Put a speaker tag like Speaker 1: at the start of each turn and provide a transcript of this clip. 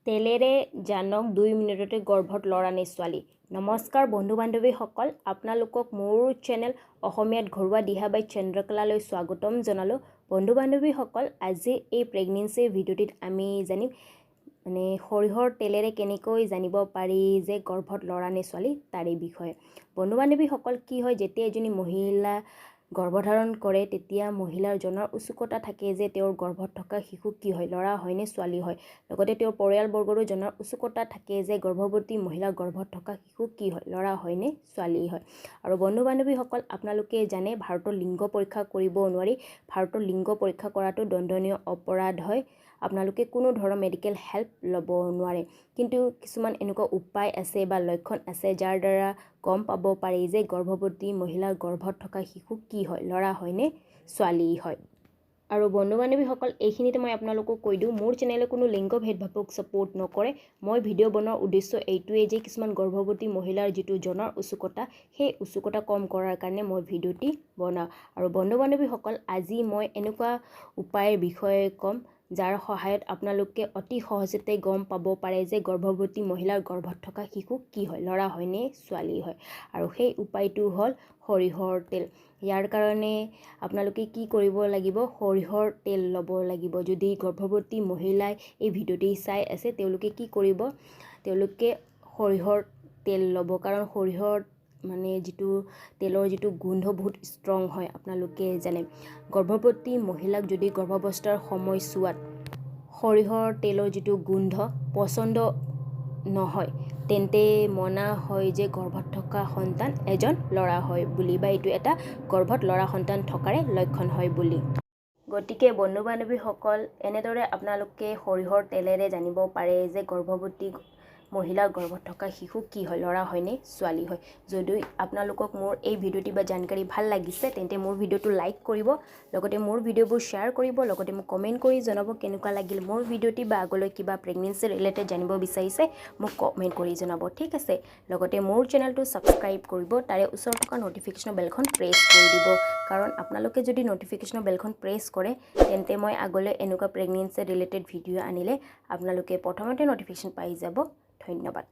Speaker 1: তেলেৰে জানক 2 মিনিটতে গৰ্ভত ল'ৰা নে ছোৱালী। নমস্কাৰ বন্ধু বান্ধৱীসকল, আপোনালোকক মোৰ চেনেল অসমীয়াত ঘৰুৱা দিহা বাই চন্দ্ৰকলালৈ স্বাগতম জনালোঁ। বন্ধু বান্ধৱীসকল, আজি এই প্ৰেগনেঞ্চিৰ ভিডিঅ'টিত আমি জানিম মানে সৰিয়হৰ তেলেৰে কেনেকৈ জানিব পাৰি যে গৰ্ভত ল'ৰা নে ছোৱালী, তাৰে বিষয়ে। বন্ধু বান্ধৱীসকল, কি হয়, যেতিয়া এজনী মহিলা গৰ্ভধাৰণ কৰে, তেতিয়া মহিলাৰ জনাৰ উৎসুকতা থাকে যে তেওঁৰ গৰ্ভত থকা শিশু কি হয়, ল'ৰা হয় নে ছোৱালী হয়। লগতে তেওঁৰ পৰিয়ালবৰ্গৰো জনাৰ উৎসুকতা থাকে যে গৰ্ভৱতী মহিলাৰ গৰ্ভত থকা শিশু কি হয়, ল'ৰা হয় নে ছোৱালী হয়। আৰু বন্ধু বান্ধৱীসকল, আপোনালোকে জানে ভাৰতৰ লিংগ পৰীক্ষা কৰিব নোৱাৰি। ভাৰতৰ লিংগ পৰীক্ষা কৰাটো দণ্ডনীয় অপৰাধ হয়। আপোনালোকে কোনো ধৰণৰ মেডিকেল হেল্প ল'ব নোৱাৰে। কিন্তু কিছুমান এনেকুৱা উপায় আছে বা লক্ষণ আছে, যাৰ দ্বাৰা গম পাব পাৰি যে গৰ্ভৱতী মহিলাৰ গৰ্ভত থকা শিশু কি হয়, ল'ৰা হয় নে ছোৱালী হয়। আৰু বন্ধু বান্ধৱীসকল, এইখিনিতে মই আপোনালোকক কৈ দিওঁ, মোৰ চেনেলে কোনো লিংগ ভেদভাৱক ছাপোৰ্ট নকৰে। মই ভিডিঅ' বনোৱাৰ উদ্দেশ্য এইটোৱেই যে কিছুমান গৰ্ভৱতী মহিলাৰ যিটো জনাৰ উৎসুকতা, সেই উৎসুকতা কম কৰাৰ কাৰণে মই ভিডিঅ'টি বনাওঁ। আৰু বন্ধু বান্ধৱীসকল, আজি মই এনেকুৱা উপায়ৰ বিষয়ে ক'ম, যাৰ সহায়ত আপোনালোকে অতি সহজতে গম পাব পাৰে যে গৰ্ভৱতী মহিলাৰ গৰ্ভত থকা শিশু কি হয়, ল'ৰা হয় নে ছোৱালী হয়। আৰু সেই উপায়টো হ'ল সৰিয়হৰ তেল। ইয়াৰ কাৰণে আপোনালোকে কি কৰিব লাগিব? সৰিয়হৰ তেল ল'ব লাগিব। যদি গৰ্ভৱতী মহিলাই এই ভিডিঅ'টি চাই আছে, তেওঁলোকে কি কৰিব? তেওঁলোকে সৰিয়হৰ তেল ল'ব। কাৰণ সৰিয়হৰ মানে যিটো তেলৰ যিটো গোন্ধ বহুত ষ্ট্ৰং হয়, আপোনালোকে জানে। গৰ্ভৱতী মহিলাক যদি গৰ্ভাৱস্থাৰ সময়ছোৱাত সৰিয়হৰ তেলৰ যিটো গোন্ধ পচন্দ নহয়, তেন্তে মনা হয় যে গৰ্ভত থকা সন্তান এজন ল'ৰা হয় বুলি, বা এইটো এটা গৰ্ভত ল'ৰা সন্তান থকাৰে লক্ষণ হয় বুলি। গতিকে বন্ধু বান্ধৱীসকল, এনেদৰে আপোনালোকে সৰিয়হৰ তেলেৰে জানিব পাৰে যে গৰ্ভৱতী মহিলাৰ গৰ্ভত থকা শিশু কি হয়, ল'ৰা হয়নে ছোৱালী হয়। যদি আপোনালোকক মোৰ এই ভিডিঅ'টি বা জানকাৰী ভাল লাগিছে, তেন্তে মোৰ ভিডিঅ'টো লাইক কৰিব, লগতে মোৰ ভিডিঅ'বোৰ শ্বেয়াৰ কৰিব, লগতে মোক কমেণ্ট কৰি জনাব কেনেকুৱা লাগিল মোৰ ভিডিঅ'টি, বা আগলৈ কিবা প্ৰেগনেঞ্চি ৰিলেটেড জানিব বিচাৰিছে, মোক কমেণ্ট কৰি জনাব, ঠিক আছে? লগতে মোৰ চেনেলটো ছাবস্ক্ৰাইব কৰিব, তাৰে ওচৰত থকা ন'টিফিকেশ্যনৰ বেলখন প্ৰেছ কৰি দিব। কাৰণ আপোনালোকে যদি ন'টিফিকেশ্যনৰ বেলখন প্ৰেছ কৰে, তেন্তে মই আগলৈ এনেকুৱা প্ৰেগনেঞ্চি ৰিলেটেড ভিডিঅ' আনিলে আপোনালোকে প্ৰথমতে ন'টিফিকেশ্যন পাই যাব। ধন্যবাদ।